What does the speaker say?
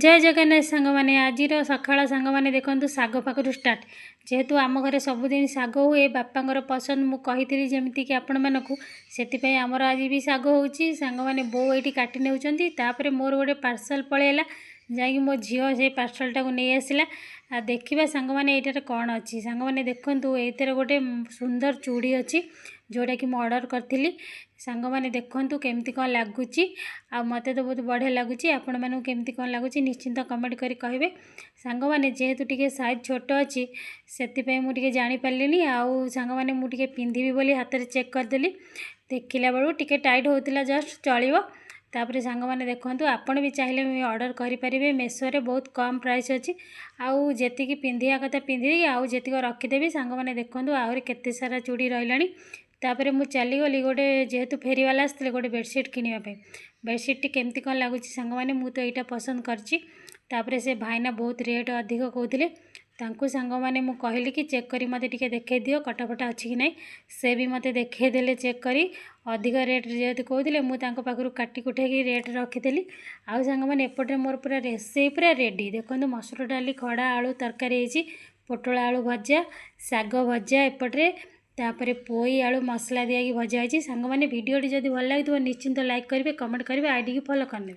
ଜୟ ଜଗନ୍ନାଥ ସାଙ୍ଗମାନେ। ଆଜିର ସକାଳ ସାଙ୍ଗମାନେ ଦେଖନ୍ତୁ, ଶାଗ ପାଖରୁ ଷ୍ଟାର୍ଟ। ଯେହେତୁ ଆମ ଘରେ ସବୁଦିନ ଶାଗ ହୁଏ, ବାପାଙ୍କର ପସନ୍ଦ, ମୁଁ କହିଥିଲି ଯେମିତିକି ଆପଣମାନଙ୍କୁ, ସେଥିପାଇଁ ଆମର ଆଜି ବି ଶାଗ ହେଉଛି ସାଙ୍ଗମାନେ। ବୋଉ ଏଇଠି କାଟି ନେଉଛନ୍ତି। ତାପରେ ମୋର ଗୋଟେ ପାର୍ସଲ୍ ପଳେଇଲା, ଯାଇକି ମୋ ଝିଅ ସେଇ ପାର୍ସଲଟାକୁ ନେଇ ଆସିଲା। ଆଉ ଦେଖିବା ସାଙ୍ଗମାନେ, ଏଇଟାରେ କ'ଣ ଅଛି। ସାଙ୍ଗମାନେ ଦେଖନ୍ତୁ, ଏଇଥିରେ ଗୋଟେ ସୁନ୍ଦର ଚୁଡ଼ି ଅଛି, ଯେଉଁଟାକି ମୁଁ ଅର୍ଡ଼ର କରିଥିଲି। ସାଙ୍ଗମାନେ ଦେଖନ୍ତୁ କେମିତି କ'ଣ ଲାଗୁଛି। ଆଉ ମୋତେ ତ ବହୁତ ବଢ଼ିଆ ଲାଗୁଛି। ଆପଣମାନଙ୍କୁ କେମିତି କ'ଣ ଲାଗୁଛି, ନିଶ୍ଚିନ୍ତ କମେଣ୍ଟ କରି କହିବେ ସାଙ୍ଗମାନେ। ଯେହେତୁ ଟିକେ ସାଇଜ୍ ଛୋଟ ଅଛି, ସେଥିପାଇଁ ମୁଁ ଟିକେ ଜାଣିପାରିଲିନି। ଆଉ ସାଙ୍ଗମାନେ, ମୁଁ ଟିକେ ପିନ୍ଧିବି ବୋଲି ହାତରେ ଚେକ୍ କରିଦେଲି। ଦେଖିଲା ବେଳକୁ ଟିକେ ଟାଇଟ୍ ହେଉଥିଲା, ଜଷ୍ଟ ଚଳିବ। ତାପରେ ସାଙ୍ଗମାନେ ଦେଖନ୍ତୁ, ଆପଣ ବି ଚାହିଁଲେ ବି ଅର୍ଡ଼ର କରିପାରିବେ ମେସୋରେ, ବହୁତ କମ୍ ପ୍ରାଇସ୍ ଅଛି। ଆଉ ଯେତିକି ପିନ୍ଧିବା କଥା ପିନ୍ଧିକି ଆଉ ଯେତିକି ରଖିଦେବି। ସାଙ୍ଗମାନେ ଦେଖନ୍ତୁ, ଆହୁରି କେତେ ସାରା ଚୁଡ଼ି ରହିଲାଣି। ତାପରେ ମୁଁ ଚାଲିଗଲି ଗୋଟେ, ଯେହେତୁ ଫେରିବାଲା ଆସିଥିଲେ, ଗୋଟେ ବେଡ଼ସିଟ୍ କିଣିବା ପାଇଁ। ବେଡ଼ସିଟ୍ଟି କେମିତି କ'ଣ ଲାଗୁଛି ସାଙ୍ଗମାନେ? ମୁଁ ତ ଏଇଟା ପସନ୍ଦ କରିଛି। ତାପରେ ସେ ଭାଇନା ବହୁତ ରେଟ୍ ଅଧିକ କହୁଥିଲେ। ତାଙ୍କୁ ସାଙ୍ଗମାନେ ମୁଁ କହିଲି କି ଚେକ୍ କରି ମୋତେ ଟିକେ ଦେଖାଇ ଦିଅ, କଟାଫଟା ଅଛି କି ନାହିଁ। ସେ ବି ମୋତେ ଦେଖାଇଦେଲେ ଚେକ୍ କରି। ଅଧିକ ରେଟ୍ ଯେହେତୁ କହୁଥିଲେ, ମୁଁ ତାଙ୍କ ପାଖରୁ କାଟି କୁଟାକି ରେଟ୍ ରଖିଦେଲି। ଆଉ ସାଙ୍ଗମାନେ, ଏପଟରେ ମୋର ପୁରା ରୋଷେଇ ପୁରା ରେଡ଼ି। ଦେଖନ୍ତୁ, ମସୁର ଡାଲି, ଖଡ଼ା ଆଳୁ ତରକାରୀ ହେଇଛି, ପୋଟଳ ଆଳୁ ଭଜା, ଶାଗ ଭଜା ଏପଟରେ, ତାପରେ ପୋଇ ଆଳୁ ମସଲା ଦିଆକି ଭଜା ହେଇଛି। ସାଙ୍ଗମାନେ, ଭିଡ଼ିଓଟି ଯଦି ଭଲ ଲାଗୁଥିବ, ନିଶ୍ଚିନ୍ତ ଲାଇକ୍ କରିବେ, କମେଣ୍ଟ କରିବେ, ଆଇଡ଼ିକି ଫଲୋ କରିନେବେ।